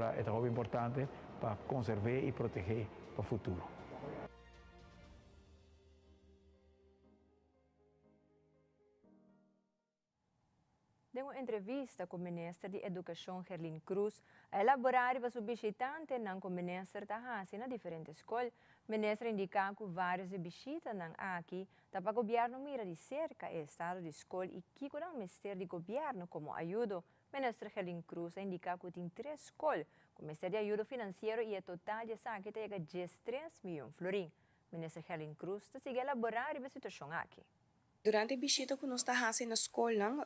Pasobra e ta hopi importante pa konserv'é i protegé pa futuro. Den un entrevista ku Minister di Edukashon Gerlin Cruz a elaborá riba su bishitantenan ku Minister ta hasi na diferente skol. Minister a indiká ku vários di bishitanan aki ta pa gobièrnu mira di serka e estado di skol i kiko nan mester di gobièrnu komo ayudo. Minister Gerlin Cruz a indiká ku tin tres skol ku mester di ayudo finansiero i e total di esaki ta yega 13 miyon florin. Minister Gerlin Cruz ta sigui elaborá riba e situashon aki. Durante e bishita ku nos ta hasi na skolnan,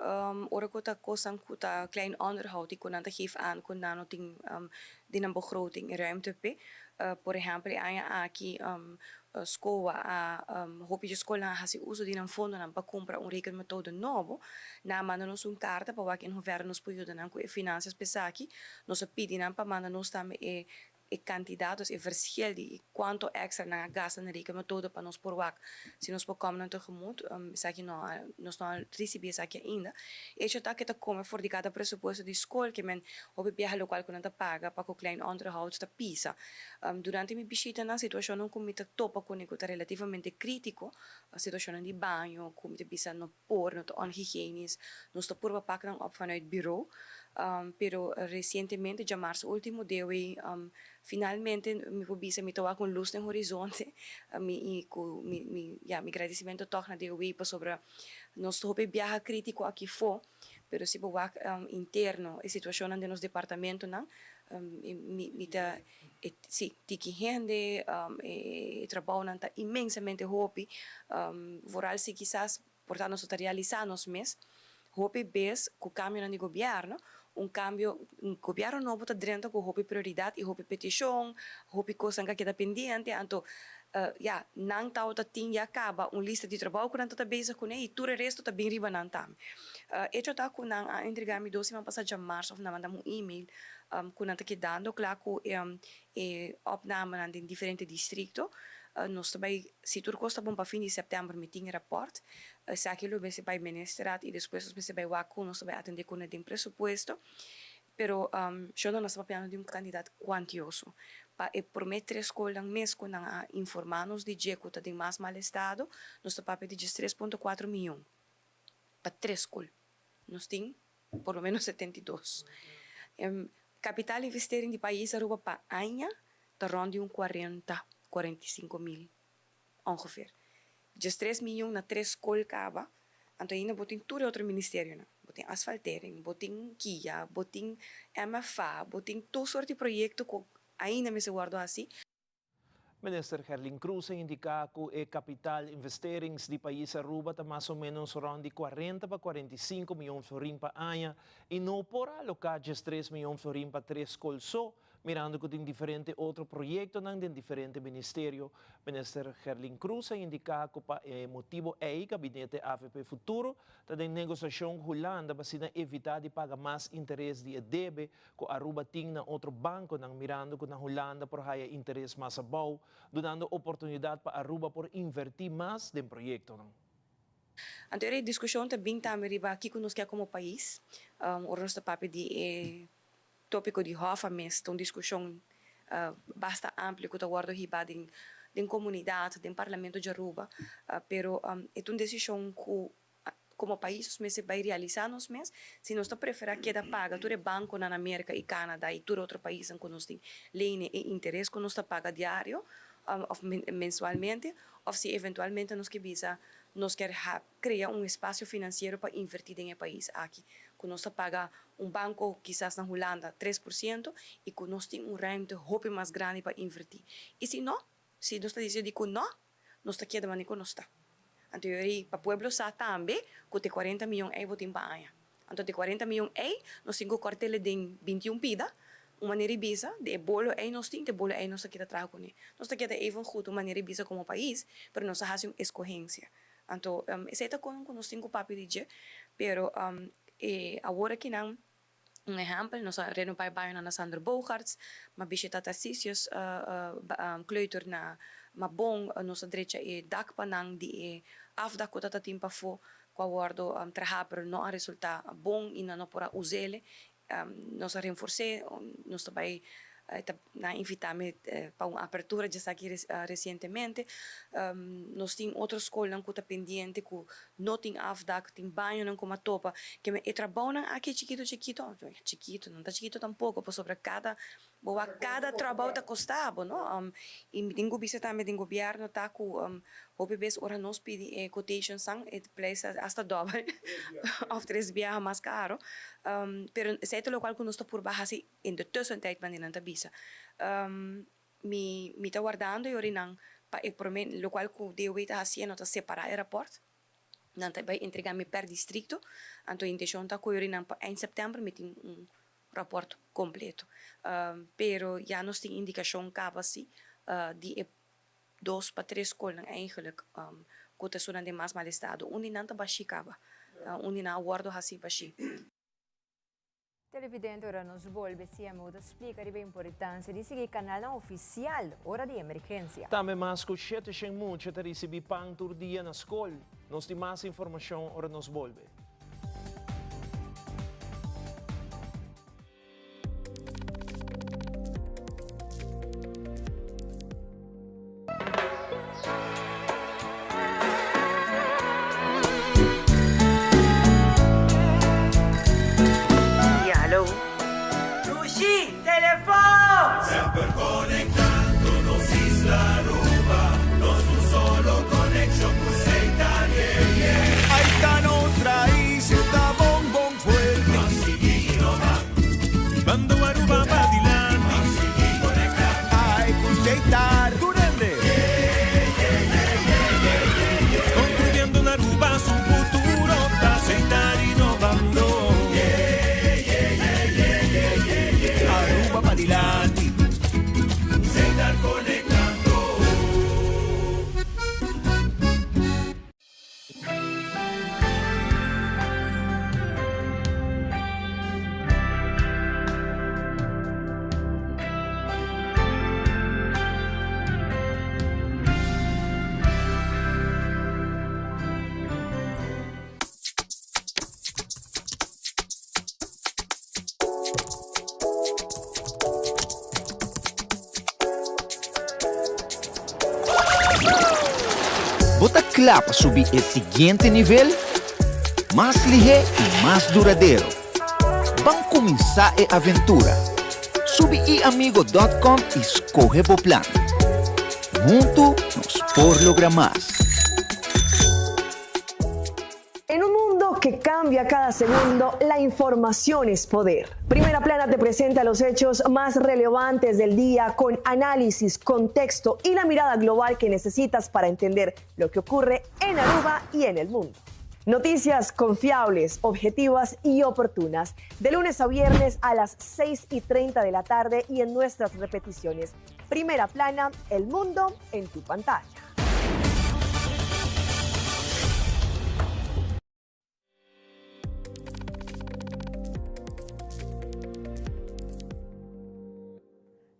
ora ku ta kosnan ku ta klein onderhoud i ku nan ta geef aan ku nan no tin den nan begroting e ruimte p'e. Por ehèmpel e aña aki SCOA a hopi dje skolnan a hasi uso di nan fondonan pa kumpra un rekenmethode nobo. Nan a manda nos un karta pa wak in hoeverre nos por yuda nan ku e finansias p'esaki. Nos a pidi nan pa manda nos tambe e E kantidat, dus e verschil di kuantu èkstra nan a gasta na reken metodo pa nos por wak si nos por kòm nan tegemoet, esaki no a, nos no a risibí esaki ainda. Echo ta ke ta kome for di kada presupuesto di skol ke men hopi biaha lokual ku nan ta paga pa ku klein onderhoud ta pisa. Durante mi bishitanan situashonnan ku mi ta topa kuné ku ta relativamente krítiko, situashonnan di baño ku mi ta bisa no por, no ta onhigienisch, nos ta purba pak nan op vanuit bureau, pero recientemente djamarzo ultimo dewe finalmente mi por bisa mi ta wak un luz den horizonte, mi y cu mi mi ya mi gradicimento tog na DOW pasobra nos ta hopi biaha critico aki fo, pero si bo wak interno e situacionnan den nos departamentonan mi mi ta si tiki hende e trabounan ta inmensamente hopi vooral si kisas por ta nos no ta realisa nos mes hopi bes ku kambionan di gobièrnu un kambio un gobièrnu nobo ta drenta ku hopi prioridat i hopi petishon hopi kosnan ku a keda pendiente anto ya nan tabata tin ya kaba un lista di trabou ku nan ta bezig kuné i tur e resto ta bin riba nan tambe echo ta ku nan a entrega mi dos siman pasa djamarso òf nan manda mi un email ku nan ta kedando kla ku e opnamenan den diferente distrikto. Nos ta bai, si tur kos ta bon pa fin di sèptèmber mi tin e rapòrt. Esaki lo mester bai ministerat i despues nos mester bai wak ku nos ta bai atendé kuné den presupuesto. Pero shon nos ta papiando di un kantidat kuantioso. Pa e promé tres skolnan mes ku nan a informá nos di dje ku ta den mas mal estado, nos ta papia di 13.4 mion pa tres skol. Nos tin por lo menos 72. Capital investering di pais Aruba pa aña ta rond di un 40, 45 mil ongeveer. 13 miyon na tres skol caba, anto ainda bo tin tur e otro ministerionan. Bo tin asfaltering, bo tin kia, bo tin MFA, bo tin tur soort di proyecto cu ainda mester wordo haci. Minister Gerlin Cruz a indica cu e capital investerings di pais Aruba ta mas o menos rond di 40 pa 45 miyon florin pa aña y no por aloca 13 miyon florin pa tres scol so, mirando cu tin diferente otro proyectonan den diferente ministerio. Minister Gerlin Cruz a indica cu pa e motibo ey Gabinete avp Futuro ta den negociacion cu Hulanda pa asina evita di paga mas interes di e debe ku Aruba tin na otro bankonan mirando ku na Hulanda por haya interes mas abou, dunando oportunidat pa Aruba por invertí mas den proyektonan. Anto e diskushon ta bin tambe riba kiko nos ke komo pais. Ora nos ta papia di e topiko di hòf mes ta un diskushon basta amplio ku ta wòrdu hibá den komunidat, den parlamento di Aruba, pero e ta un desishon ku Komo pais nos mester bai realisá nos mes si nos ta preferá keda paga tur e bankonan na Merka i Kanada i tur otro paisnan ku nos tin lene e interes ku nos ta paga diario òf mensualmente òf si eventualmente nos ke bisa nos kier krea un espasio finansiero pa invertí den e pais aki ku nos ta paga un banko kisas na Hulanda 3% i ku nos tin un ruimte hopi mas grandi pa invertí i si no si nos ta disidí ku no Nos ta keda mane ku nos ta. Anto yo ri pa pueblo sa tambe ku te 40 miyon ei bo tin pa aña. Anto te 40 miyon ei nos tin ku kòrt'el den 21 pida, un manera di bisa, di e bolo ei nos tin, te bolo ei nos ta keda traha kuné. Nos ta keda even goed un manera di bisa komo pais, pero nos a hasi un eskohensia. Anto esei ta kon ku nos tin ku papia di dje, pero e awor akinan. Un ehèmpel, nos a renobá e bañonan na Sander Bogaerts, ma bishitá Tarcisius Kleuter na Mabon, nos a drecha e dak pa nan di e afdak ku ta tin pafó, ku a wòrdu trahá pero no a resultá bon i nan no por a us'el. Nos a renfors'é, nos ta bai ta nan invitá mi pa un apertura djesaki resientemente. Nos tin otro skolnan ku ta pendiente ku no tin afdak, tin bañonan ku a topa. Ke men e trabounan aki chikito chikito, chikito, no ta chikito tampoko pasobra kada bo wak kada trabou ta kosta bo, no. I mi tin ku bisa tambe den gobièrnu ta ku hopi bes ora nos pidi e quotationsan e prijs ta hasta dòbel òf tres biaha mas karo. Pero esei ta lokual ku nos ta purba hasi in de tussentijd manera nan ta bisa. Mi mi ta wardando e orinan pa e prome lokual ku DOW ta hasiendo ta separá e rapòrt. Nan ta bai entregá mi per distrikto. Anto inteshon ta ku e orinan pa eind sèptèmber mi tin un rapòrt kompleto. Pero ya nos tin indikashon kaba si di e dos pa tres skolnan eigenlik ku ta esunnan den mas mal estado. Un di nan ta bashí kaba. Un di nan a wòrdu hasí bashí. Televidente ora nos bolbe CMO ta splica riba e importancia di sigui canalnan oficial ora di emergencia. Tambe mas cu 700 mucha ta ricibi pan tur dia na scol. Nos tin mas informacion ora nos bolbe. Ya, hallo. Dushi, telefon! Semper conectando nos isla Aruba, nos un solo conexion cu Seitar, yeah, yeah. Ahí ta nos raiz, e ta bon bon fuerte. Ban sigui innova. Bando Aruba pa dilanti. Ban sigui conecta. Ay, cu Seitar. Tur hende. Construyendo na Aruba su futuro, ta Seitar innovando. Aruba pa dilanti. Seitar conectando. Bo ta kla pa subi e siguiente nivel? Mas lihé i mas duradero. Ban kuminsá e aventura! Subi iamigo dòt kòm i skohe bo plan. Huntu nos por logra mas! En un mundo que cambia cada segundo, la información es poder. Primera Plana te presenta los hechos más relevantes del día con análisis, contexto y la mirada global que necesitas para entender lo que ocurre en Aruba y en el mundo. Noticias confiables, objetivas y oportunas. De lunes a viernes a las 6 y 30 de la tarde y en nuestras repeticiones. Primera Plana, el mundo en tu pantalla.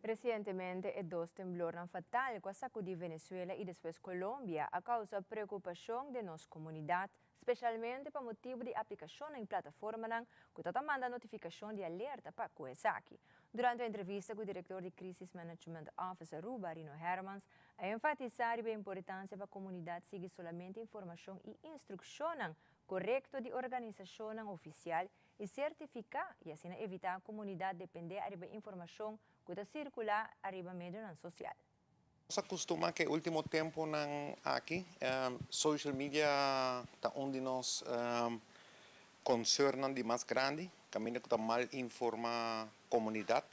Resientemente e dos temblornan fatal ku a sakudí Venezuela i despues Colombia a kousa preokupashon den nos komunidat, spesialmente pa motibu di aplikashonnan i plataformanan ku ta ta manda notifikashon di alerta pa ku esaki. Durante un entrevista ku direktor di Crisis Management Office Aruba, Rino Hermans, a enfatisá riba e importansia pa komunidat sigui solamente informashon i instrukshonnan korekto di organisashonnan ofisial i sertifiká i asina evitá komunidat dependé ariba informashon ku ta sirkulá ariba medionan sosial. Nos a kustuma ku e último tempunan aki social media ta un di nos concernnan di mas grandi, kaminda ku ta mal informa komunidat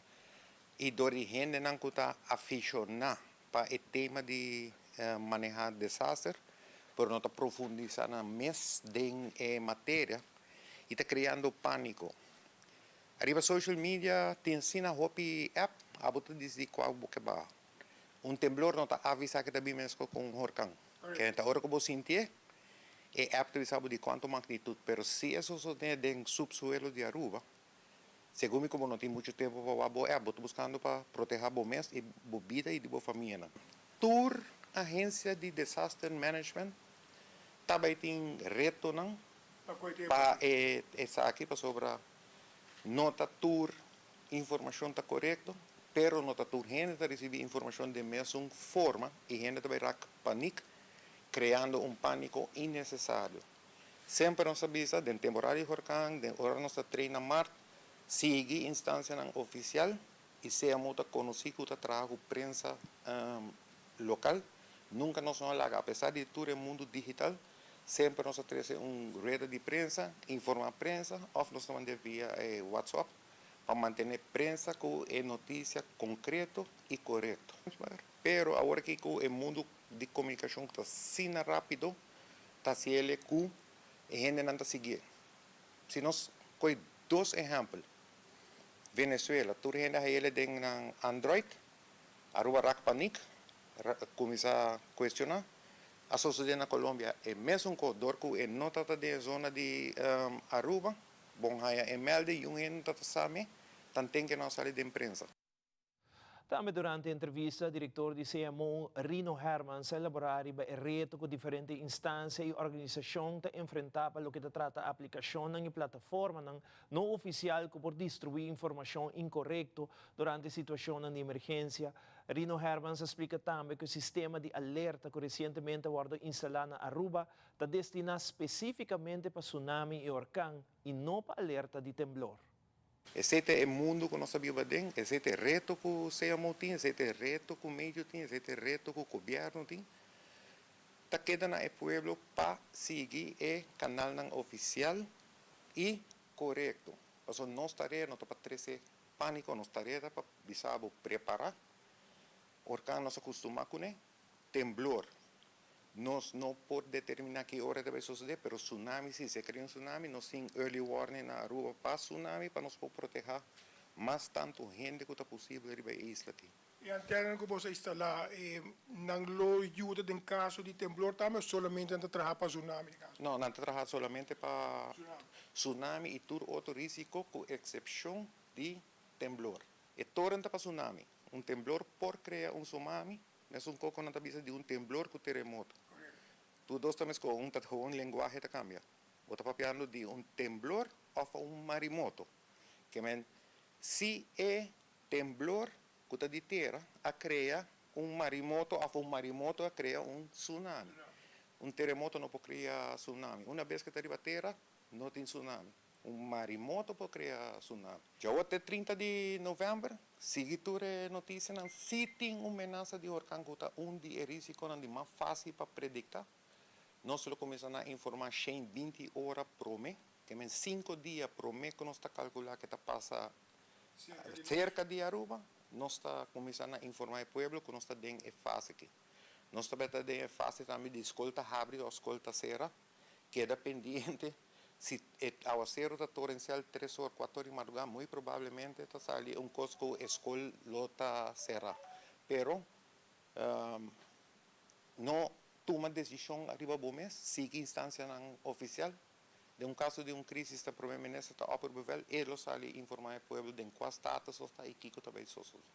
i dor di hendenan ku ta afishoná pa e tema di maneha desaster, pero no ta profundisa nan mes den e materia i ta kreando pániko. Ariba social media tin asina hopi app, abo ta disidi kua bo ke baha. Un temblor no ta avisa ke ta bin mesko ku un horkan. Ke ta ora ku bo sintié, e app ta bisa bo di kuantu magnitut. Pero si e sosodé den subsuelo di Aruba, segun mi ku bo no tin muchu tempu pa wak bo app, bo ta buskando pa protehá bo mes i bo bida i di bo famianan. Tur agensia di disaster management ta bai tin retonan pa e esaki pasobra. No ta tur informashon ta korekto, pero no ta tur hende ta risibí informashon den mesun forma i hende ta bai rak panik, kreando un pániko innesesario. Semper nos ta bisa, den temporada di horkan, den ora nos ta train na mart, sigui instansianan ofisial i sea mu ta konosí ku ta traha ku prensa lokal. Nunka nos no a laga, apesar di tur e mundu digital, semper nos a trese un rueda di prensa, informá prensa òf nos ta mand'é via e WhatsApp pa mantené prensa ku e notisia konkreto i korekto. Pero awor aki ku e mundu di komunikashon ta asina rápido, ta hasi el ku e hendenan ta siguié. Si nos kohe dos ehèmpel, Venezuela, tur hende a hañ'el den nan Android, Aruba rak panik, kuminsá kuestioná. A sosodé na Colombia e mesun kos, dor ku e no tabata den e zona di Aruba, bon haña e mèlde i un hende tabata sa me, tanten ke no a sali den prensa. Tambe durante e entrevista, direktor di CMO, Rino Hermans, a elaborá riba e reto ku diferente instansia i organisashon ta enfrentá pa loke ta trata aplikashonnan i plataformanan no ofisial ku por distribuí informashon inkorekto durante situashonnan di emergensia. Rino Hermans a splika tambe ku e sistema di alerta ku resientemente a wòrdu instalá na Aruba ta destiná spesífikamente pa tsunami i orkan i no pa alerta di temblor. Esei ta e mundu ku nos ta biba aden, esei ta e reto ku CMO tin, esei ta e reto ku medio tin, esei ta e reto ku gobièrnu tin. Ta keda na e pueblo pa sigui e kanalnan ofisial i korekto. Pasobra nos tarea no ta pa trese pániko, nos tarea ta pa bisa bo prepará. Orkan nos a kustumá kuné, temblor Nos no por determina ki ora ta bay sosode, pero tsunami si, si a crea un tsunami nos tin early warning na Aruba pa tsunami pa nos por proteha mas tanto hende cu ta posibel riba e isla aki. E antenanan cu boso a instala, nan lo yuda den caso di temblor tambe o solamente nan ta traha pa tsunami? No, nan ta traha solamente pa tsunami y tur otro risico cu excepcion di temblor. E toren ta pa tsunami. Un temblor por crea un tsumami, Mesun koko nan ta bisa di un temblor ku teremoto. Tur dos ta meskos, un ta gewoon lenguahe ta kambia. Bo ta papiando di un temblor òf un marimoto. Ke men si e temblor ku ta di tera a krea un marimoto òf un marimoto a krea un tsunami. Un teremoto no por krea tsunami. Una bes ke ta riba tera no tin tsunami. Un marimoto por krea tsunami. Djawe te 30 di novèmber, sigui tur e notisianan. Si tin un menasa di horkan ku ta un di e risikonan di mas fásil pa prediktá, nos lo kuminsá na informá 120 ora promé, ke men sinku dia promé ku nos ta kalkulá ke ta pasa serka di Aruba, nos ta kuminsá na informá e pueblo ku nos ta den e fase aki. Nos ta beta den e fase tambe di skol ta habri òf skol ta sera. Keda pendiente, si e awaseru ta torensial tres or, kuater or di madrugá, muy probablemente ta sali un kos ku e skol lo ta será. Pero no tuma desishon ariba bo mes, sigui instansianan ofisial. Den un kaso di un krisis ta Prome Minister ta opperbevel, e lo sali informá e pueblo den kua status nos ta i kiko ta bai sosodé.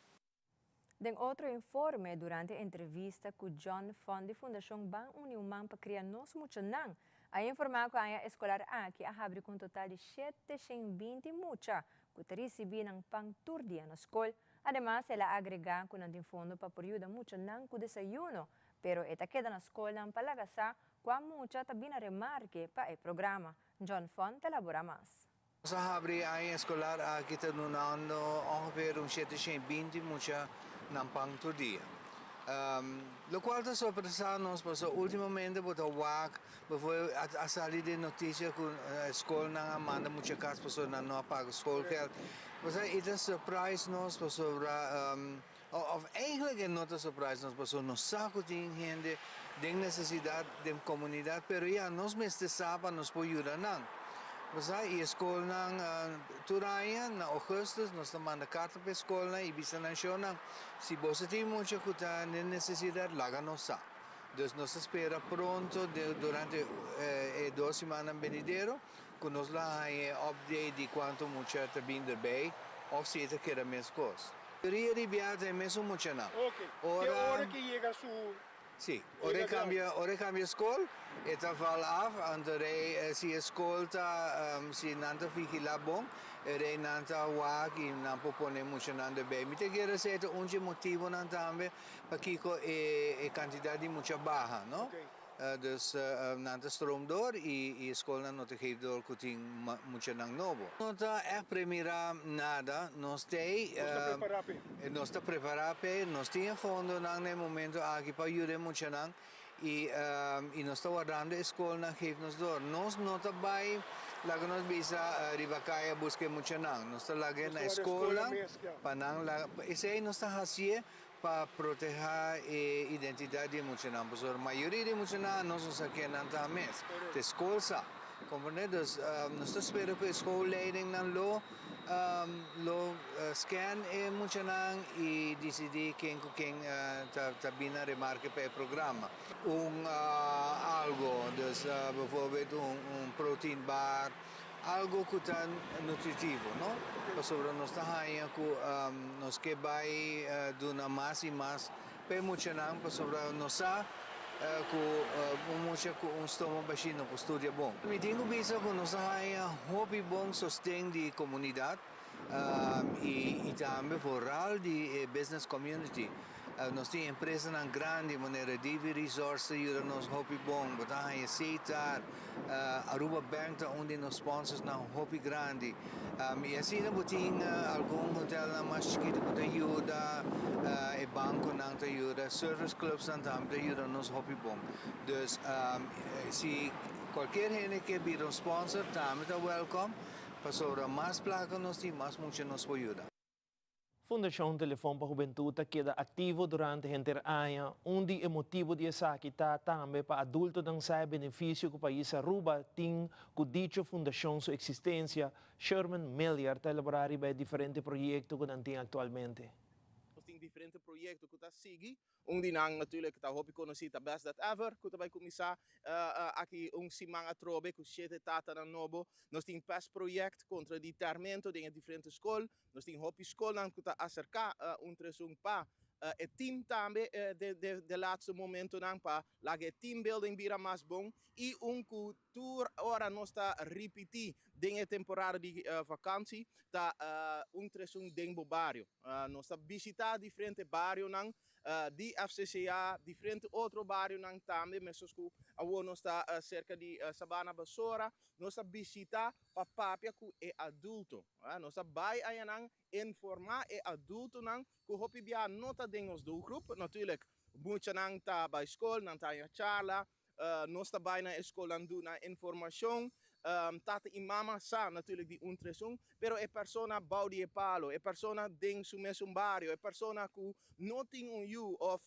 Den otro informe, durante entrevista ku John Fon di Fundashon Ban Uni Human pa Kria Nos Muchanan, a informá ku aña eskolar aki a habri ku un total di 720 mucha ku ta risibí nan pan tur dia na skol. Ademas el a agregá ku nan tin fondo pa por yuda muchanan ku desayuno, pero e ta keda na skolnan pa laga sa kua mucha ta bina remarke pa e programa. John Fon ta elaborá mas. Nos a habri aña eskolar aki ta dunando ongeveer un 720 mucha nan pan tur dia. Lokual ta sorpresá nos pasobra últimamente bo ta wak bijvoorbeeld a sali den notisia ku skolnan a manda mucha kas pasobra nan no a paga schoolgeld. Bo sa e ta surprise nos pasobra òf eigenlijk e no ta surprise nos pasobra nos sa ku tin hende den nesesidat den komunidat pero ya nos mester sa pa nos por yuda nan. Bo sa i e skolnan tur aña na ougùstùs nos ta manda karta pa e skolnan i bisa nan shownan si boso tin mucha ku ta den nesesidat laga nos sa. Dus nos ta spera pronto durante e dos simannan benidero ku nos lo haña e update di kuantu mucha ta bin derbei òf si e ta keda meskos. Mayoria di biaha ta e mesun muchanan. Ora. Ora ke yega su Sí, ora e cambia, ora e cambia school, e ta val af, anto rei si e school ta, si nan ta vigila bon, E rei nan ta wak i nan por pone muchanan derbei. Mi ta kere esei ta un dje motibonan tambe pakiko e kantidat di mucha baha, no? Dus nan ta stroom door i e skolnan no ta geef door ku tin muchanan nobo. No ta ègt premirá nada, nos t'ei, Nos ta prepará p'e. Nos ta prepará p'e, nos tin e fondonan na e momento aki pa yuda e muchanan i i nos ta wardando e skolnan geef nos door. Nos no ta bai laga nos bisa riba kaya buska e muchanan, nos ta laga e na e skolnan pa nan laga, esei nos ta hasié Pa protehá e identidat di e muchanan, pasobra mayoria di e muchanan nos no sa ken nan ta mes. Ta e skol sa. Komprendé? Dus nos ta spera ku e schoolleidingnan lo lo scan e muchanan i disidí ken ku ken ta ta bin na remarke pa e programa. Un algo, dus bijvoorbeeld un un protein bar. Algo ku ta nutritivo, no? Pasobra nos ta haña ku nos ke bai duna mas i mas pa e muchanan, pasobra nos sa ku un mucha ku un stoma bashí no por studia bon. Mi tin ku bisa ku nos a haña hopi bon sosten di komunidat i tambe vooral di e business community. Nos tin empresanan grandi manera DV Resorts ta yuda nos hopi bon, bo ta haña Setar, Aruba Bank ta un di nos sponsorsnan hopi grandi. I asina bo tin algun hotelnan mas chikitu ku ta yuda, e bankonan ta yuda, service clubsnan tambe ta yuda nos hopi bon. Dus si kualkier hende ke bira un sponsor tambe ta welkom, pasobra mas plaka nos tin mas mucha nos por yuda. Fundashon Telefon pa Hubentut ta keda aktivo durante henter aña. Un di e motibu di esaki ta tambe pa adultonan sa e benefisio ku pais Aruba tin ku dicho fundashon su eksistensia. Sherman Milliard ta elaborá riba e diferente proyekto ku nan tin aktualmente. Nos tin diferente proyekto ku ta sigui. Un di nan natuurlijk ta hopi konosí ta Best Dad Ever ku ta bai kuminsá aki un siman atrobe ku shete tatanan nobo. Nos tin Pestproject kontra di tèrmento den e diferente skol. Nos tin hopi skolnan ku ta aserká un tres un pa e team tambe de laatste momentonan pa laga e team building bira mas bon i un ku tur ora nos ta ripití den e temporada di vakansi ta un tres un den bo bario. Nos ta bishitá diferente barionan di FCCA, diferente otro barionan tambe, meskos ku awor nos ta serka di Sabana Basora, nos ta bishitá pa papia ku e adulto. Nos ta bai ayanan informá e adultonan ku hopi bia no ta den nos doelgroep. Natuurlijk, muchanan ta bai skol, nan ta haña charla, Nos ta bai na e skolnan duna informashon. Tata i mama sa natuurlijk di un tres un, pero e persona bou di e palo, e persona den su mesun bario, e persona ku no tin un yu òf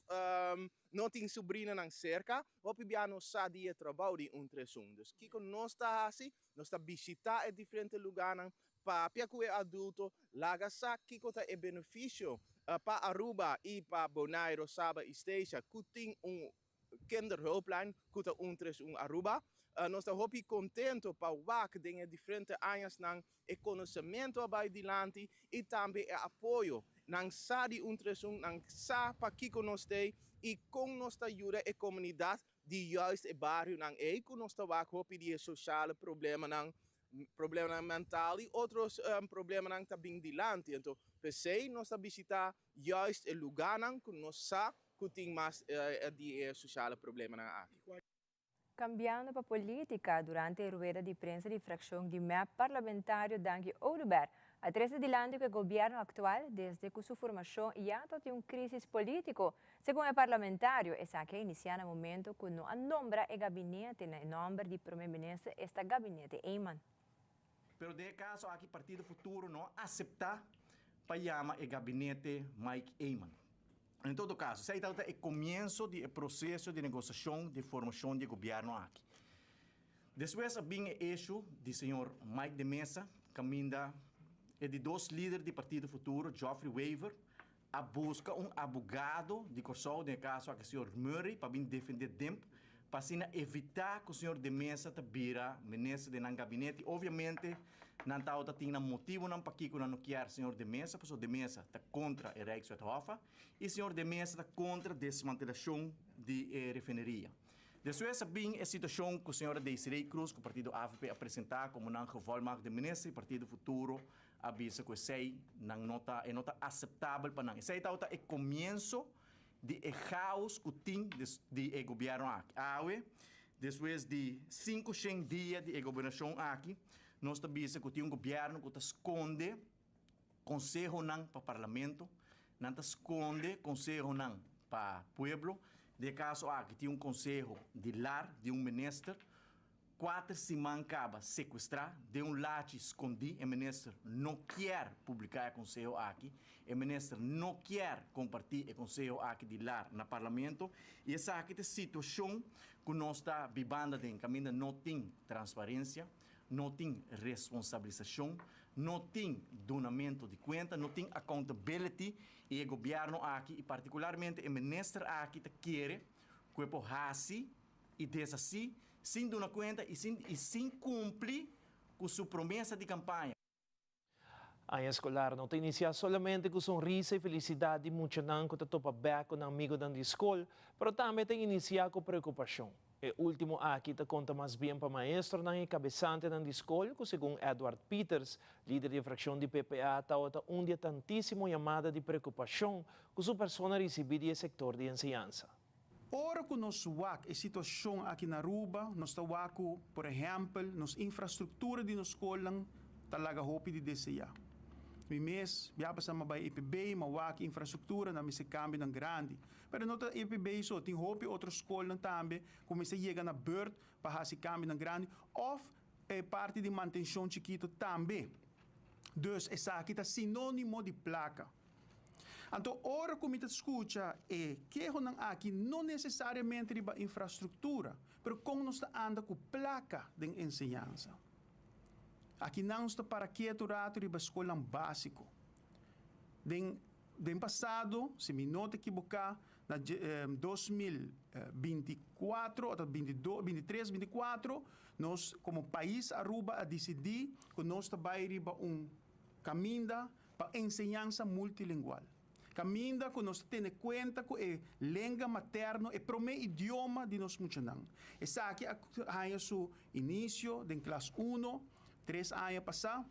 no tin subrinanan serka, hopi bia no sa di e trabou di un tres un. Dus kiko nos ta hasi? Nos ta bishitá e diferente lugánan, papia ku e adulto, laga sa kiko ta e benefisio pa Aruba i pa Bonaire, Saba i Statia ku tin un Kinderhulplijn ku ta un tres un Aruba. Nos ta hopi kontento pa wak den e diferente añasnan e konosementu a bai dilanti i tambe e apoyo. Nan sa di un tres un, nan sa pakiko nos t'ei i kon nos ta yuda e komunidat di juist e barionan ei ku nos ta wak hopi di e sosiale problemanan, problemanan mental i otro problemanan ta bin dilanti. Anto p'esei nos ta bishita juist e lugánan ku nos sa ku tin mas di e sosiale problemanan aki. Kambiando pa politica, durante e rueda di prensa di fraccion di mep, parlamentario Dangui Oduber a trece dilanti cu e gobierno actual desde cu su formacion ya ta tin un crisis politico. Segun e parlamentario, esaki a inicia na momento cu no a nombra e gabinete na e nomber di Prome Minister esta Gabinete Eman. Pero den e caso aki Partido Futuro no a acepta pa yama e gabinete Mike Eman. En todo caso, esey tabata e comienso di e proceso di negociacion di formacion di e gobierno aki. Despues a bin e issue di señor Mike de Meza, caminda e di dos lider di Partido Futuro, Geoffrey Wever, a busca un abogado di Corsou, den e caso aki señor Murray, pa bin defende Dimp, pa asina evita cu señor de Meza ta bira minister den nan gabinete. Obviamente, nan tabata tin nan motibonan pakico nan no kier señor de Meza, pasobra de Meza ta contra e Rijkswet Hoffa y señor de Meza ta contra desmantelacion di e refineria. Despues a bin e situacion cu señora Desiree Croes cu partido avp a presenta como nan gevolmachtigde minister y partido Futuro. a bisa ku esei nan no ta e no ta aseptabel pa nan. Esei tabata e komienso di e chaos ku tin di e gobièrnu aki. Awe, despues di 500 dia di e gobernashon aki, nos ta bisa ku tin un gobièrnu ku ta skonde konsehonan pa parlamento, nan ta skonde konsehonan pa pueblo. Den e kaso aki tin un konseho di lar di un minister. Kuater siman kaba sekuestrá den un lachi skondí. E minister no kier publiká e konseho aki. E minister no kier kompartí e konseho aki di lar na parlamento. I esaki ta e situashon ku nos ta bibando aden, kaminda no tin transparensia, no tin responsabilisashon, no tin dunamentu di kuenta, no tin accountability i e gobièrnu aki i partikularmente e minister aki ta kere ku e por hasi i deshasí sin duna kuenta i sin i sin kumpli ku su promesa di kampaña. Aña eskolar no ta inisiá solamente ku sonrisa i felisidat di muchanan ku ta topa bèk ku nan amigonan di skol, pero tambe ta inisiá ku preokupashon. E último aki ta konta mas bien pa maestronan i kabesantenan di skol ku segun Edward Pieters, lider di e frakshon di PPA, tabata un di e tantísimo yamada di preokupashon ku su persona risibí di e sektor di enseñansa. Ora ku nos wak e situashon aki na Aruba, nos ta wak ku, por ehèmpel, nos infrastruktura di nos skolnan ta laga hopi di deseá. Mi mes bia pasa mi a bai EPB, mi a wak e infrastruktura, nan mester kambionan grandi. Pero no ta EPB so, tin hopi otro skolnan tambe ku mester yega na bùrt pa hasi kambionan grandi òf e parti di mantenshon chikitu tambe. Dus esaki ta sinónimo di plaka. Anto ora ku mi ta skucha e kehonan aki no nesesariamente riba infrastruktura, pero kon nos ta anda ku plaka den enseñansa. Aki nan nos ta para ketu ratu riba skolnan básiko. Den den pasado, si mi no ta ekiboká, na 2024 ota 22, 23, 24, nos komo pais Aruba a disidí ku nos ta bai riba un kaminda pa enseñansa multilingual. Kaminda ku nos ta tene kuenta ku e lenga materno, e promé idioma di nos muchanan. Esaki a haña su inisio den klas uno, tres aña pasá,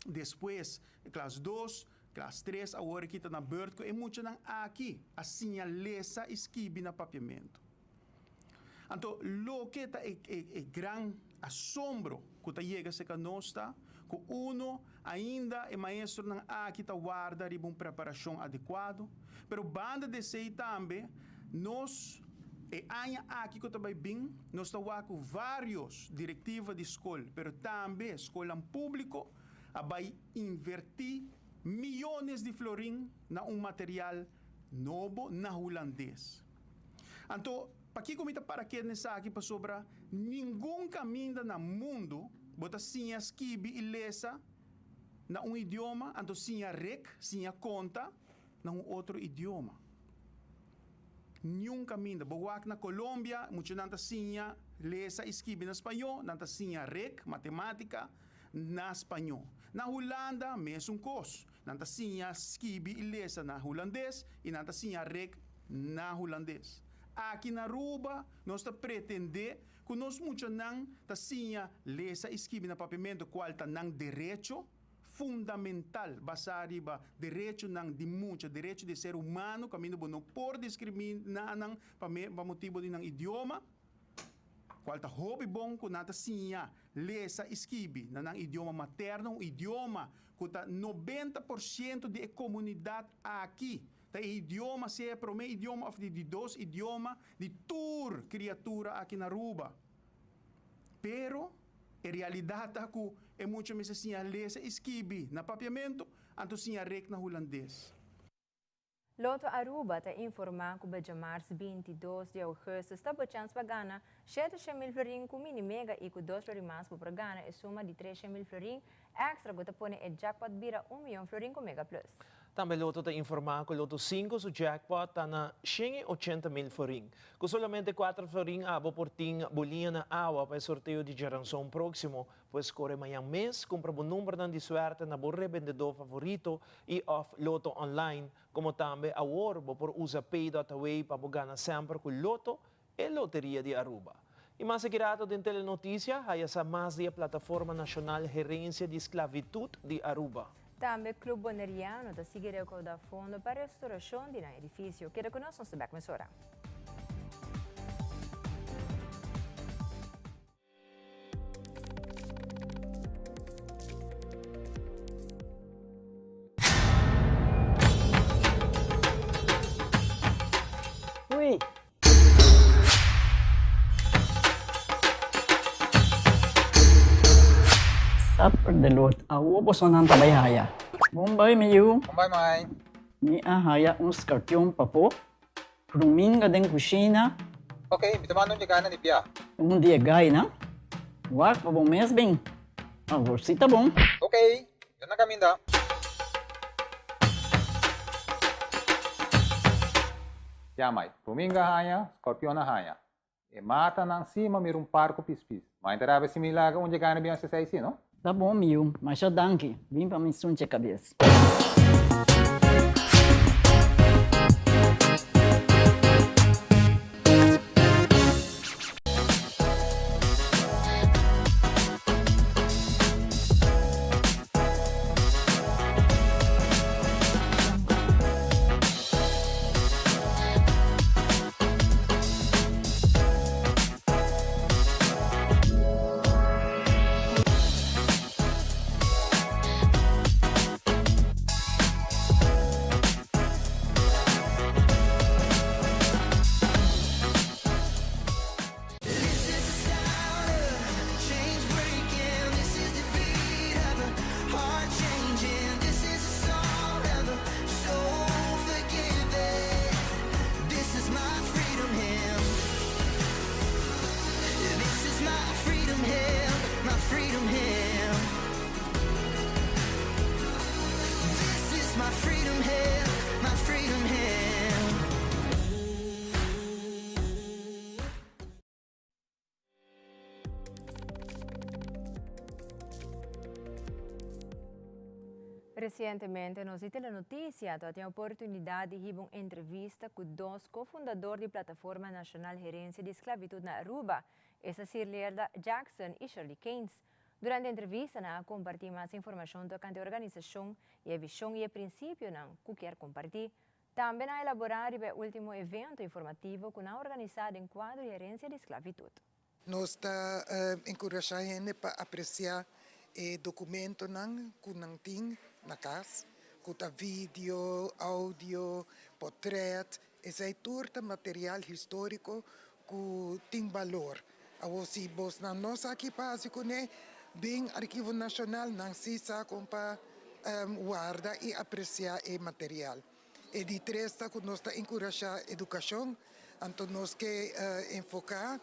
despues klas dos, klas tres, awor aki ta na bùrt ku e muchanan aki a siña lesa i skibi na papiamentu. Anto loke ta e e gran asombro ku ta yega serka nos ta ku uno ainda e maestronan aki ta warda riba un preparashon adekuado, pero banda di esei tambe nos e aña aki ku ta bai bin nos ta wak ku vários direktiva di skol pero tambe skolnan públiko a bai invertí miyones di florin na un material nobo na hulandes. Anto, pakiko mi ta para keda na esaki? Pasobra ningun kaminda na mundu bo ta siña skibi i lesa na un idioma, anto siña rek, siña konta na un otro idioma. Niun kaminda. Bo wak na Colombia, muchanan ta siña lesa i skibi na spañó, nan ta siña rek, matemátika, na spañó. Na Hulanda, mesun kos. Nan ta siña skibi i lesa na hulandes i nan ta siña rek na hulandes. Aki na Aruba nos ta pretende ku nos muchanan ta siña lesa i skibi na papiamentu kual ta nan derecho fundamental basá riba derechonan di mucha, derecho di ser humano kaminda bo no por diskriminá nan pa motibu di nan idioma. Cual ta hopi bon cu nan ta siña lesa y skibi na nan idioma materno, un idioma cu ta 90% di e comunidad aki ta e idioma, sea e prome idioma of di di dos idioma di tur criatura aki na Aruba. Pero e realidad ta cu e mucha mester siña lesa y skibi na Papiamento, anto siña rek na Hulandes. Lotto Aruba ta informa cu djamars 22 di augustus ta bo chance pa gana 700.000 florin cu Mini Mega y cu 2 florin mas bo por gana e suma di 300.000 florin extra cu ta pone e jackpot bira 1 miyon florin cu Mega Plus. Tambe Lotto ta informa cu Lotto 5 su jackpot ta na 180.000 florin. Cu solamente 4 florin abo por tin bo liña na awa pa e sorteo di djaranson proximo. Pues core mañan mes, cumpra bo numbernan di suerte na bo rebendedor favorito y of Lotto Online, como tambe awor bo por usa Pay.away pa bo gana semper cu Lotto, e loteria di Aruba. Y mas aki rato den Telenoticia, haya sa mas di e Plataforma Nacional Herencia di Sclavitud di Aruba. Tambe Club Boneriano ta sigui recauda fondo pa restauracion di nan edificio. Keda cu nos, nos ta bek mesora. Ui! Supper de lot, awo bosonan ta bai haya. Bon bai mi yu. Bon bai mai. Mi a haya un skarpion papo. Ruminga den kushina. Ok, mi ta manda un di gainan di bia. Un di e gainan? Wak pa bo mes bin. Awor si ta bon. Ok, mi ta na kaminda. Ya mai, ruminga haña, skorpion a haña. E matanan si ma mira un par ku pispis. Mai ta rabia si mi laga un dje gana bin hasi esei si, no? Ta bon mi yu, masha danki. Bin pa mi sunche kabes. Recientemente nos di Telenoticia ta tin oportunidad di hiba un entrevista cu dos cofundador di Plataforma Nacional Herencia di Esclavitud na Aruba, esta Sirlearda Jackson y Shirley Keynes. Durante e entrevista nan a comparti mas informacion tocante e organisacion y e vision y e principionan cu kier comparti. Tambe nan a elabora riba e ultimo evento informativo cu nan a organisa den cuadro di Herencia di Esclavitud. Nos ta enkurashá hende pa apresiá e dokumentonan ku nan tin na kas, ku ta video, audio, potrèt, esei tur ta material históriko ku tin balor. Awor si bosnan no sa ki pa hasi kuné, bin Archivo Nashonal, nan sí sa kon pa warda i apresiá e material. E di tres ta ku nos ta enkurashá edukashon, anto nos ke enfoká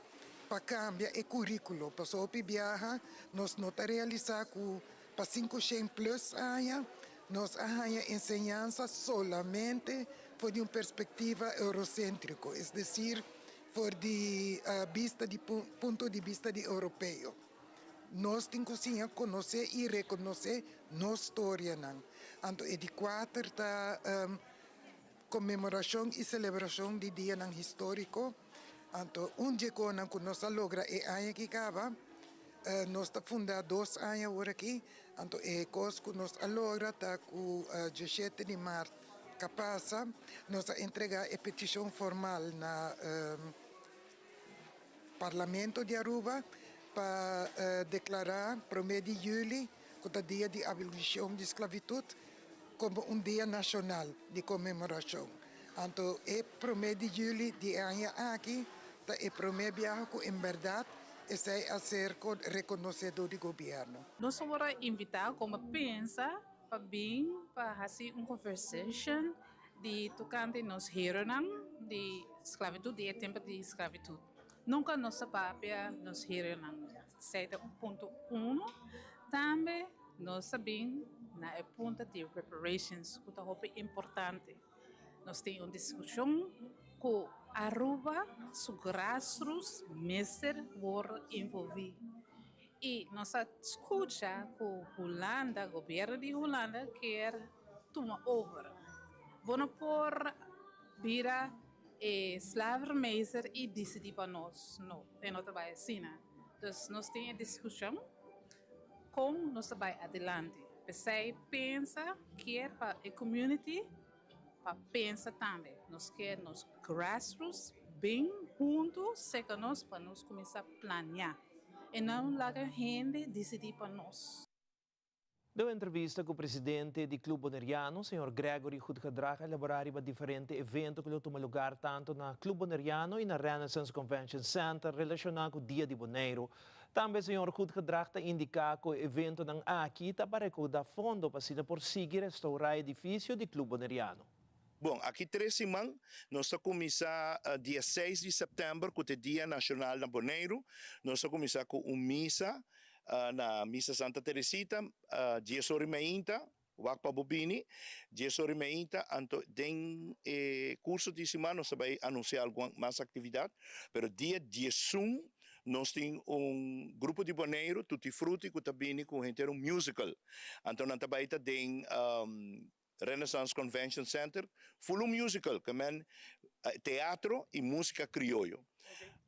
pa kambia e kuríkulo, pasobra hopi biaha nos no ta realisá ku pa 500 plus aña nos a haña enseñansa solamente for di un perspektiva euroséntriko, es desir for di bista di punto di bista di europeo. Nos tin ku siña konosé i rekonosé nos storianan. Anto e di kuater ta konmemorashon i selebrashon di dianan históriko. Anto un dje konan ku nos a logra e aña aki kaba, nos ta fundá dos aña awor aki, anto e kos ku nos a logra ta ku djeshete di mart ka pasa nos a entregá e petishon formal na Parlamento di Aruba pa declara prome di juli, cu ta dia di abolicion di sclavitud, como un dia nacional di conmemoracion. Anto e prome di juli di e aña aki ta e prome biaha cu en berdad esey a ser reconoce door di gobierno. Nos a worde invita como pensa pa bin pa haci un conversation di tocante nos heronan di sclavitud, di e tempo di sclavitud. Nunca nos a papia nos heronan. Esey ta punto uno. Tambe nos a bin na e punto di reparations cu ta hopi importante. Nos tin un discusion cu Aruba su grassroots mester worde envolvi. Y nos a scucha cu Hulanda, gobierno di Hulanda kier tuma over. Bo no por bira e slavermeester y dicidi pa nos. No, e no ta bay asina. Dus nos tin e discusion con nos ta bay adelante. P'esei pensa kier pa e community pa pensa tambe. Nos kier nos grassroots bin hunto cerca nos pa nos cuminsa planea. E no laga hende dicidi pa nos. Den un entrevista cu presidente di Club Boneriano, señor Gregory Goedgedrag, a elabora riba diferente evento cu lo tuma lugar tanto na Club Boneriano y na Renaissance Convention Center relaciona cu Dia di Boneiro. Tambe señor Goedgedrag ta indica cu e eventonan aki ta pa recauda fondo pa asina por sigui restaura e edificio di Club Boneriano. Bon, aki tres siman nos ta kuminsá dia seis di sèptèmber ku ta e Dia Nashonal na Boneiru. Nos ta kuminsá ku un misa na Misa Santa Teresita dies ora i meinta, wak pa bo bini, dies ora i meinta, anto den e kurso di siman nos ta bai anunsiá algun mas aktividat, pero dia diesun nos tin un grupo di Boneiru, Tutti Frutti, ku ta bini ku henter un musical, anto nan ta bai ta den Renaissance Convention Center, full un musical, ke men teatro y musica crioyo.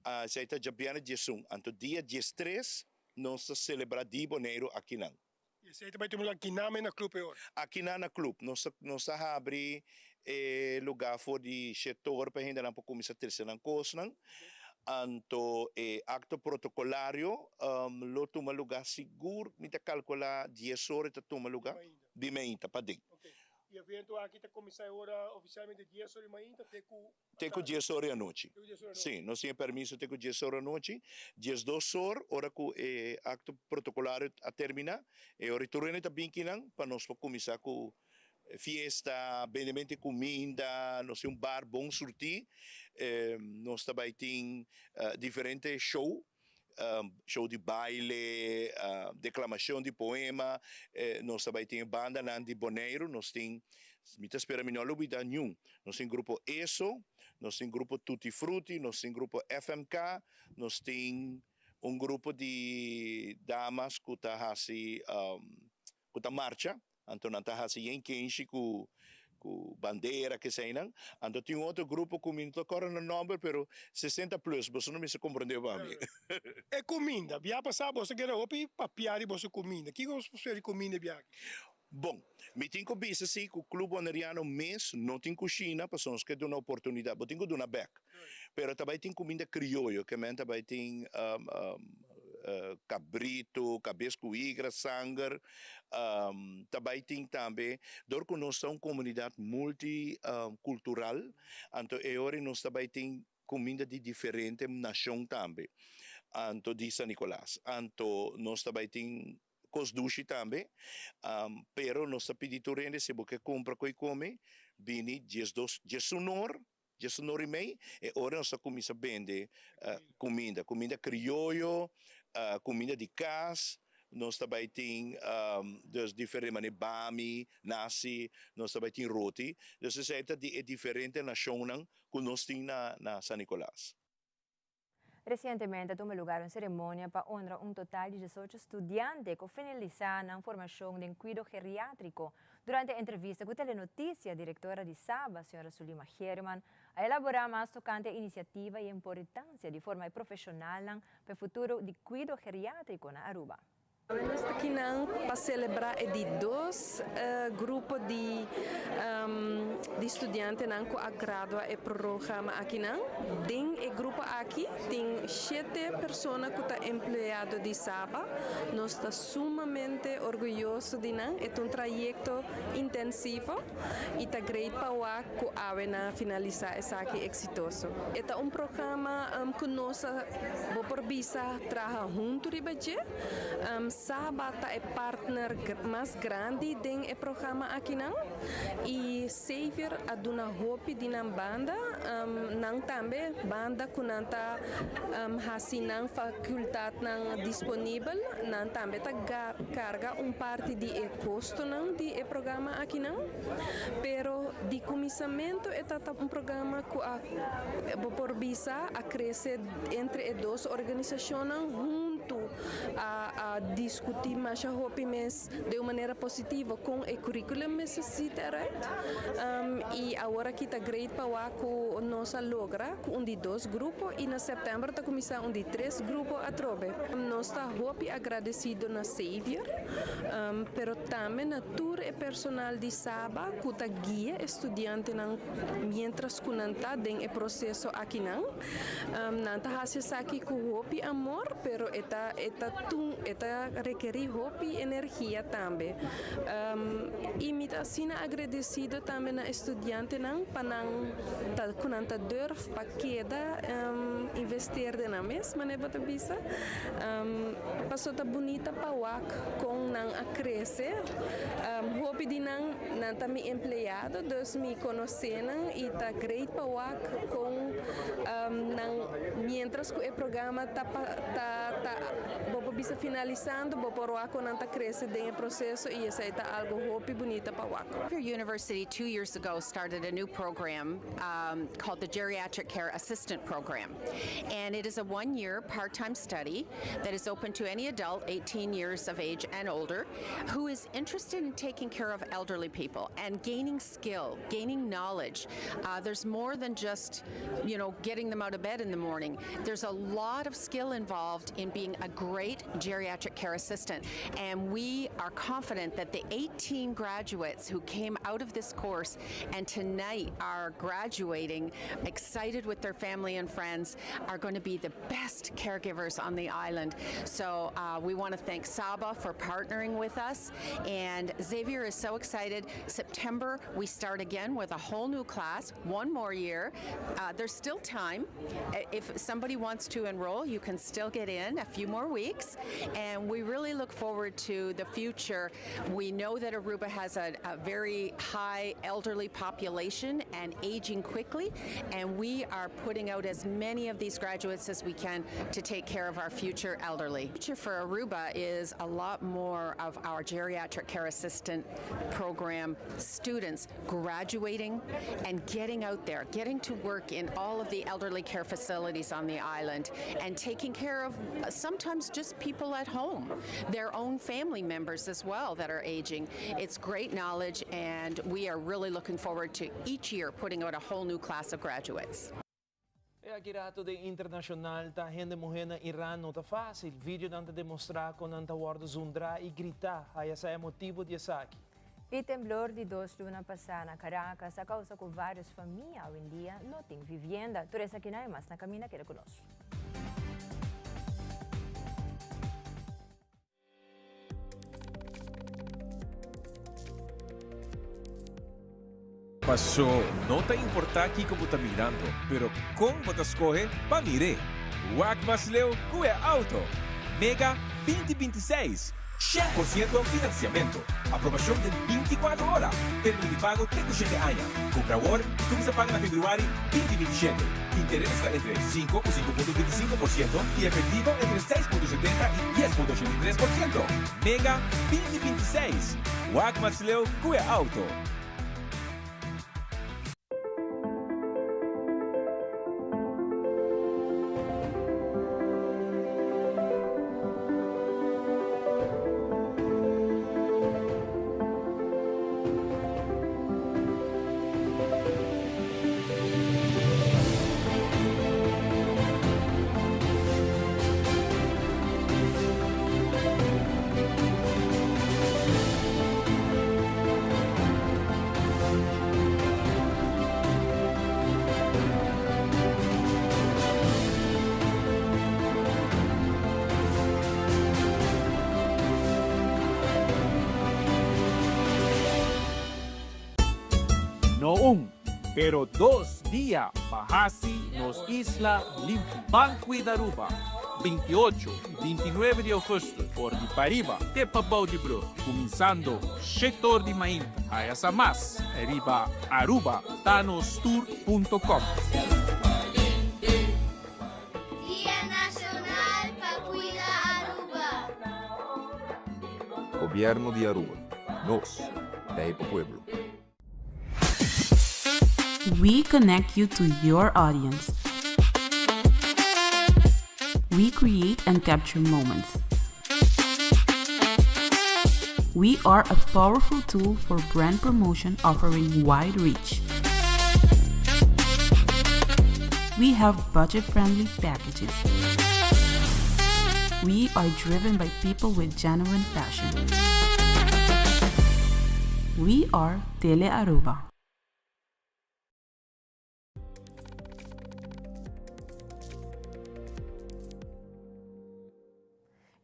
Esei ta djabièrnè diesun, anto dia diestres nos ta celebra Di Boneiru akinan. Y esei ta bai tuma lugar akinan men na club e ora? Akinan na club. Nos ta nos ta habri e lugar for di shete ora pa hendenan por cuminsa trece nan cosnan. Anto e acto protocolario lo tuma lugar sigur mi ta calcula dies ora e ta tuma lugar. Di mainta paden. Ok. E evento aki ta kuminsá e ora ofisialmente dies ora di mainta te ku Te ku dies ora di anochi. Te ku dies ora di Sí, anochi. nos tin e permiso te ku dies ora anochi. Diesdos or, ora ku e akto protokolario a terminá, e ora tur hende ta bin kinan pa nos por kuminsá ku fiesta, bendemento di kuminda, nos tin un bar bon surtí, nos ta bai tin diferente show. show di baile, declamacion di poema, nos ta bay tin e bandanan di Boneiru, nos tin, mi ta spera mi no a lubida niun, nos tin grupo Eso, nos tin grupo Tutti Frutti, nos tin grupo FMK, nos tin un grupo di damas cu ta haci, cu ta marcha, Anto nan ta hasi yen kenshi ku ku bandera keseinan. Anto tin un otro grupo ku mi no ta kòrda nan nòmber pero sesenta plus, boso no mester komprondé pa mi. E kuminda, bia pasá boso keda hopi papiá di boso kuminda. Kiko boso por spera di kuminda e bia aki? Bon, mi tin ku bisa si ku Club Boneriano mes no tin kushina pasobra nos ke duna oportunidat, bo tin ku duna bèk. Pero ta bai tin kuminda krioyo, ke men ta bai tin kabritu, kabes ku higra, sanger, ta bai tin tambe, dor ku nos ta un komunidat multi kultural, anto e ora nos ta bai tin kuminda di diferente nashon tambe, anto di San Nicolas, anto nos ta bai tin kos dushi tambe, pero nos ta pidi tur hende si bo ke kumpra ku i kome, bini diesdos, diesun or Diesunor i mei, e ora nos a kuminsá bende kuminda, kuminda krioyo, kuminda di kas, nos ta bai tin dus diferente manera bami, nasi, nos ta bai tin roti, dus esei ta di e diferente nashonnan ku nos tin na San Nicolas. Resientemente a tuma lugar un ceremonia pa honra un total di diesocho studiante cu finalisa nan formacion den cuido geriatrico. Durante entrevista cu Telenoticia, directora di Saba, señora Sulima Geerman, a elabora mas tocante e iniciativa y e importancia di forma e profesionalnan pa e futuro di cuido geriatrico na Aruba. Nos ta kinan pa selebrá e di dos grupo di di studiantenan ku a gradua e programa akinan. Den e grupo aki tin shete persona ku ta empleado di Saba. Nos ta sumamente orguyoso di nan. E ta un trayekto intensivo i ta great pa wak ku awe nan a finalisá esaki eksitoso. E ta un programa ku nos a bo por bisa traha huntu riba dje. Saba ta e partner mas grandi den e programa akinan y Xavier a duna hopi di nan banda, nan tambe banda cu nan ta haci nan facultadnan disponibel, nan tambe ta carga un parti di e costonan di e programa akinan, pero di cuminsamento e ta un programa cu a bo por bisa a crece entre e dos organisacionnan huntu. ku a a diskutí masha hopi mes den un manera positivo kon e curriculum mester zit eruit i awor aki ta great pa wak ku nos a logra ku un di dos grupo i na sèptèmber ta kuminsá un di tres grupo atrobe. Nos ta hopi agradesido na Xavier pero tambe na tur e personal di Saba ku ta guia e studiantenan miéntras ku nan ta den e proseso akinan. Nan ta hasi esaki ku hopi amor, pero e ta e ta tun e ta rekerí hopi energia tambe. I mi ta asina agradesido tambe na e studiantenan pa nan ta ku nan ta durf pa keda investeer den nan mes, manera bo ta bisa. Pasobra ta bunita pa wak kon nan a krese. Hopi di nan nan ta mi empleado, dus mi konosé nan i ta great pa wak kon nan mientras ku e programa ta ta ta bo por bisa finalisando bo por wak kon nan ta krese den e proseso i esei ta algo hopi bunita pa wak. Xavier University two years ago started a new program called the Geriatric Care Assistant Program and it is a one year part time study that is open to any adult 18 years of age and older who is interested in taking care of elderly people and gaining skill, gaining knowledge. Uh, there's more than just, you know, getting them out of bed in the morning. There's a lot of skill involved in being a great geriatric care assistant. And we are confident that the 18 graduates who came out of this course and tonight are graduating, excited with their family and friends, are going to be the best caregivers on the island. So uh, we want to thank Saba for partnering with us. And Xavier is so excited. September, we start again with a whole new class, one more year. Uh, there's still time. If somebody wants to enroll, you can still get in a few more weeks. And we really look forward to the future. We know that Aruba has a, a very high elderly population and aging quickly. And we are putting out as many of these graduates as we can to take care of our future elderly. The future for Aruba is a lot more of our geriatric care assistant program students graduating and getting out there, getting to work in all of the elderly care facilities on the island and taking care of uh, sometimes just people at home, their own family members as well that are aging. It's great knowledge and we are really looking forward to each year putting out a whole new class of graduates. E akirato den internashonal ta hende muhé na Iran no ta fásil. Videonan ta demostrá kon nan ta wòrdu zundrá i gritá. Haya sa e motibu di esaki. E temblor di dos luna pasá na Caracas a kousa ku vários famia awendia no tin vivienda. Tur esakinan i mas na kaminda keda ku nos. Paso no ta importá kiko bo ta mirando, pero kon bo ta skohe pa mir'é. Wak mas leu ku e auto! Mega 20 26, 100% finansiamentu. Aprobashon den 24 ora. Término di pago te ku shete aña. Kumpra awor i kuminsá paga na februari 2027. Interes ta entre sinku ku 5.25% i efektivo entre 6.70 i 10.83%. Mega 2026, Wak mas leu ku e auto! No un, pero dos dia pa hasi nos isla limpi. Ban Cuida Aruba, 28 y 29 di augustus for di pariba te pabou di brug, cuminsando shetor di mainta. Haya sa mas riba arubatanostour.com. Dia Nacional pa Cuida Aruba. Gobierno di Aruba. Nos ta e pa pueblo. We connect you to your audience. We create and capture moments. We are a powerful tool for brand promotion offering wide reach. We have budget friendly packages. We are driven by people with genuine passion. We are Tele Aruba.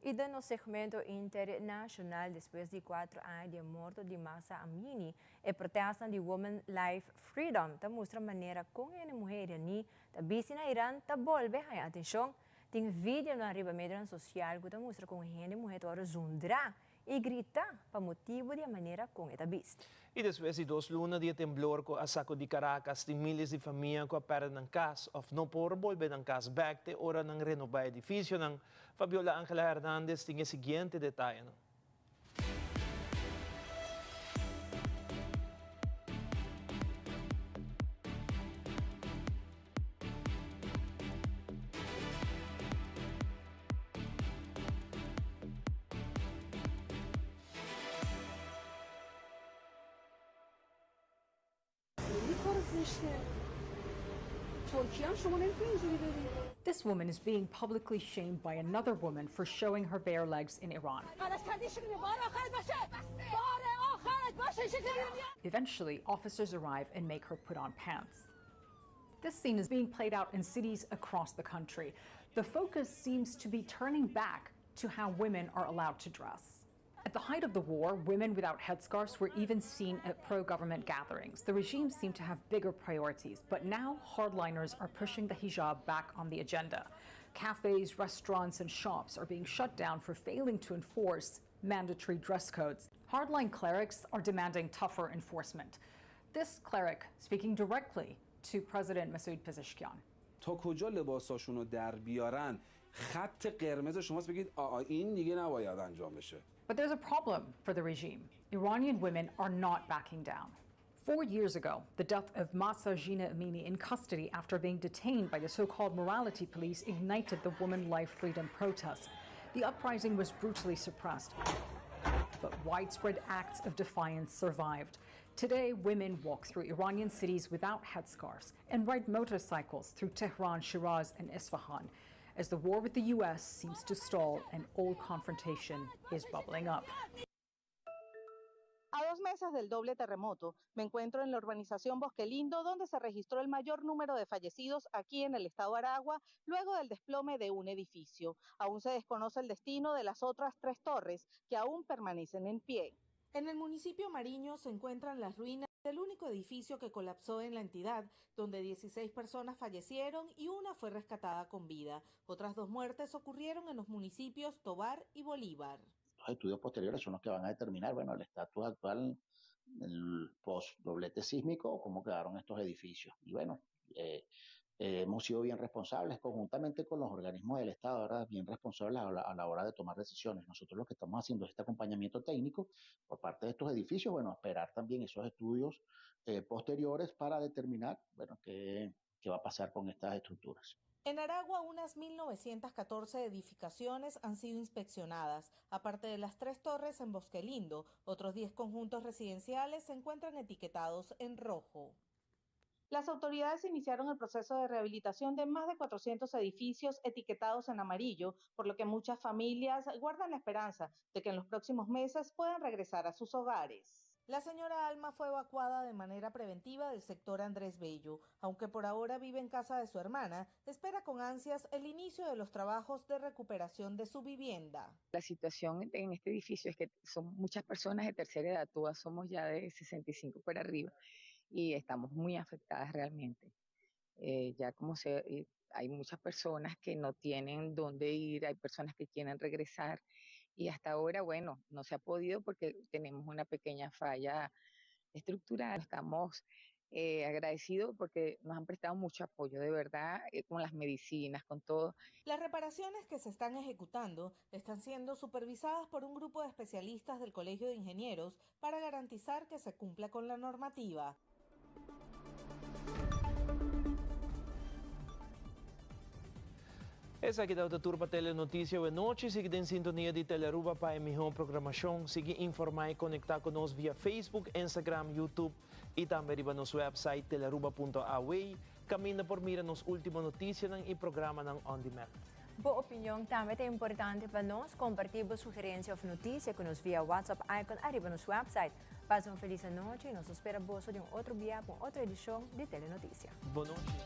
Y den nos segmento internacional, despues di 4 aña di e morto di Mahsa Amini, e protestanan di Women Life Freedom ta mustra manera con hende muhe iraní ta bisti na Iran ta bolbe haña atencion. Tin videonan riba medionan social cu ta mustra con hende muhe ta worde zundra y grita pa motibu di e manera con e ta bisti. Y despues di dos luna di e temblor cu a sacudi Caracas, tin miles di famia cu a perde nan cas of no por bolbe nan cas bek te ora nan renoba edificionan. Fabiola Angela Hernandez tin e siguiente detayenan. This woman is being publicly shamed by another woman for showing her bare legs in Iran. Eventually, officers arrive and make her put on pants. This scene is being played out in cities across the country. The focus seems to be turning back to how women are allowed to dress. At the height of the war, women without headscarves were even seen at pro government gatherings. The regime seemed to have bigger priorities, but now hardliners are pushing the hijab back on the agenda. Cafes, restaurants, and shops are being shut down for failing to enforce mandatory dress codes. Hardline clerics are demanding tougher enforcement. This cleric speaking directly to President Masoud Pezeshkian. تا کجا لباساشون رو در بیارن خط قرمز شماست بگید آ این دیگه نباید انجام بشه But there's a problem for the regime. Iranian women are not backing down. Four years ago, the death of Mahsa Jina Amini in custody after being detained by the so called morality police ignited the Woman Life Freedom protests. The uprising was brutally suppressed, but widespread acts of defiance survived. Today, women walk through Iranian cities without headscarves and ride motorcycles through Tehran, Shiraz, and Isfahan. As the war with the U.S. seems to stall, an old confrontation is bubbling up. A dos meses del doble terremoto, me encuentro en la urbanización Bosque Lindo, donde se registró el mayor número de fallecidos aquí en el estado Aragua, luego del desplome de un edificio. Aún se desconoce el destino de las otras tres torres, que aún permanecen en pie. En el municipio Mariño se encuentran las ruinas del único edificio que colapsó en la entidad, donde 16 personas fallecieron y una fue rescatada con vida. Otras dos muertes ocurrieron en los municipios Tovar y Bolívar. Los estudios posteriores son los que van a determinar, bueno, el estatus actual, el post doblete sísmico, cómo quedaron estos edificios. Y bueno, eh, eh, hemos sido bien responsables conjuntamente con los organismos del Estado, ¿verdad? Bien responsables a la, a la hora de tomar decisiones. Nosotros lo que estamos haciendo es este acompañamiento técnico por parte de estos edificios, bueno, esperar también esos estudios eh, posteriores para determinar, bueno, qué, qué va a pasar con estas estructuras. En Aragua, unas 1.914 edificaciones han sido inspeccionadas. Aparte de las tres torres en Bosque Lindo, otros 10 conjuntos residenciales se encuentran etiquetados en rojo. Las autoridades iniciaron el proceso de rehabilitación de más de 400 edificios etiquetados en amarillo, por lo que muchas familias guardan la esperanza de que en los próximos meses puedan regresar a sus hogares. La señora Alma fue evacuada de manera preventiva del sector Andrés Bello. Aunque por ahora vive en casa de su hermana, espera con ansias el inicio de los trabajos de recuperación de su vivienda. La situación en este edificio es que son muchas personas de tercera edad, todas somos ya de 65 para arriba y estamos muy afectadas realmente. Eh, ya como se, eh, hay muchas personas que no tienen dónde ir, hay personas que quieren regresar y hasta ahora, bueno, no se ha podido porque tenemos una pequeña falla estructural. Estamos eh, agradecidos porque nos han prestado mucho apoyo, de verdad, eh, con las medicinas, con todo. Las reparaciones que se están ejecutando están siendo supervisadas por un grupo de especialistas del Colegio de Ingenieros para garantizar que se cumpla con la normativa. Esaki ta tur pa Telenoticia awe nochi. Sigui den sintonia di Telearuba pa e miho programacion. Sigui informa y conecta cu nos via Facebook, Instagram, YouTube y tambe riba nos website telearuba.aw. Caminda por mira nos ultimo noticianan y programanan on demand. Bo opinion tambe ta importante pa nos. Comparti bo sugerencia of noticia cu nos via WhatsApp icon ariba nos website. Pasa un feliz nochi y nos ta spera boso den otro dia cu otro edicion di Telenoticia. Bon nochi.